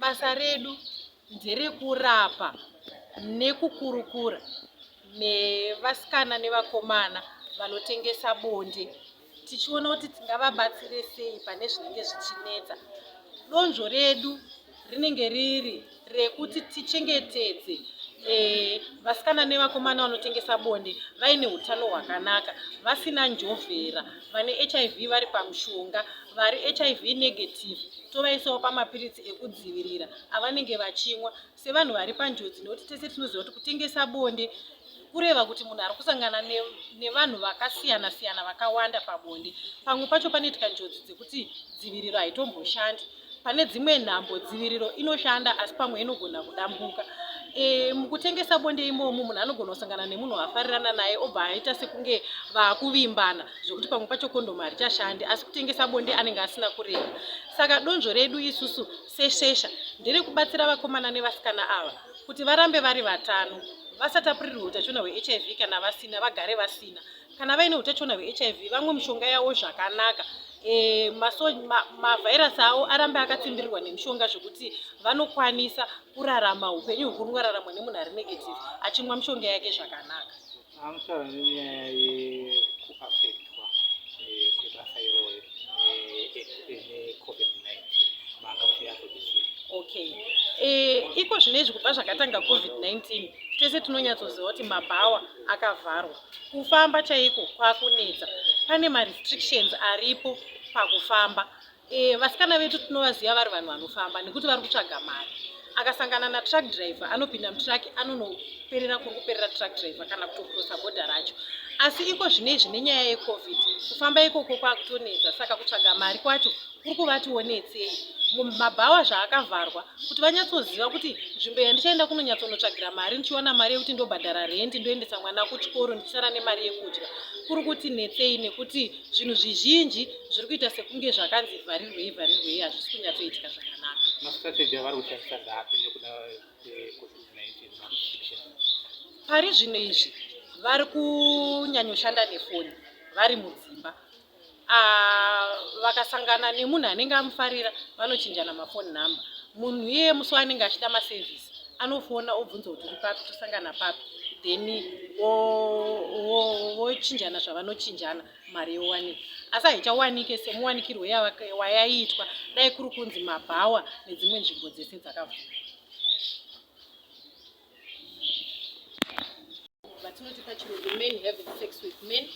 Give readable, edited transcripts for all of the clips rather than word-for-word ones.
Basa redu nderekurapa nekukurukura nevasikana nevakomana vanotengesa bonde, tichiona kuti tingavabatsire sei pane zvinenge zvichinetsa. Donzvo redu rinenge riri rekuti tichengetedze vasikana nevakomana vanotengesa bonde vaine utano hwakanaka, vasina njovhera, vane HIV vari pamushonga, vari HIV negative tovaisawo pamapiritsi ekudzivirira avanenge vachimwa sevanhu vari panjodzi, nekuti tese tinoziva kuti kutengesa bonde kureva kuti munhu ari kusangana nevanhu vakasiyana siyana vakawanda pabonde. Pamwe pacho panoitika njodzi dzekuti dziviriro haitomboshandi. Pane dzimwe nhambo dziviriro inoshanda, asi pamwe inogona kudambuka. Mukutengesa bonde imomo munhu anogona kusangana nemunhu waafarirana naye, obva aita sekunge vaakuvimbana, zvekuti pamwe pacho kondomu harichashandi, asi kutengesa bonde anenge asina kurega. Saka donzvo redu isusu seshesha nderekubatsira vakomana nevasikana ava kuti varambe vari vatano, vasatapurirwe utachiona hweHIV. Kana vasina, vagare vasina. Kana vaine utachiona hweHIV, vamwe mishonga yavo zvakanaka, mavhairasi avo arambe akatsimbirirwa nemishonga, zvekuti vanokwanisa kurarama upenyu hwekungararamwa nemunhu ari negative achimwa mishonga yake zvakanaka. Amutaura nenyaya yekuaffectwa kwebasa iroro neCOVID-19, manga muchiaffectisei? Okay, iko zvinezvi, kubva zvakatanga COVID-19, tese tinonyatsoziva kuti mabhawa akavharwa, kufamba chaiko kwakunetsa, pane marestrictions aripo pakufamba. Vasikana vedu tinovaziva vari vanhu vanofamba nekuti vari kutsvaga mari. Akasangana natruck driver, anopinda mutruck, anonoperera kuri kuperera truck driver kana kutocrossa bhodha racho. Asi iko zvinezvi, nenyaya yeCOVID, kufamba ikoko kwakutonetsa, saka kutsvaga mari kwacho kuri kuvationetsei. Mabhawa zvaakavharwa, kuti vanyatsoziva kuti nzvimbo yandichaenda kunonyatsonotsvagira mari, ndichiwana mari yekuti ndobhadhara rendi, ndoendesa mwana kuchikoro, ndichisara nemari yekudya, kuri kuti netsei, nekuti zvinhu zvizhinji zviri kuita sekunge zvakanzi vharirwei vharirwei, hazvisi kunyatsoitika zvakanaka. Mastrategy avari kushandisa ndapi nekuda kweCOVID-19 marestrictions? Pari zvino izvi vari kunyanyoshanda nefoni vari mudzimba. Vakasangana nemunhu anenge amufarira, vanochinjana mafoni number. Munhu iyeye, musi waanenge achida masevhisi, anofona obvunza kuti uri papi, tosangana papi, then vochinjana zvavanochinjana, mari yowanika. Asi haichawanike semuwanikirwo wayaiitwa dai kuri kunzi mabhawa nedzimwe nzvimbo dzese dzakavhurwa. Vatinoti pachirungu men having sex with men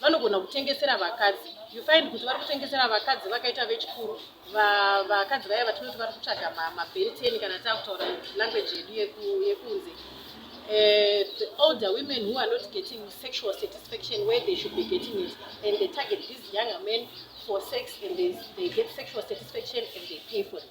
vanogona kutengesera vakadzi. You find kuti vari kutengesera vakadzi vakaita vechikuru, vakadzi vaya vatinoti vari kutsvaga mabelten, kana taakutaura language yedu yekunze, the older women who are not getting sexual satisfaction where they should be getting it, and they target these younger men for sex, and they get sexual satisfaction and they pay for it.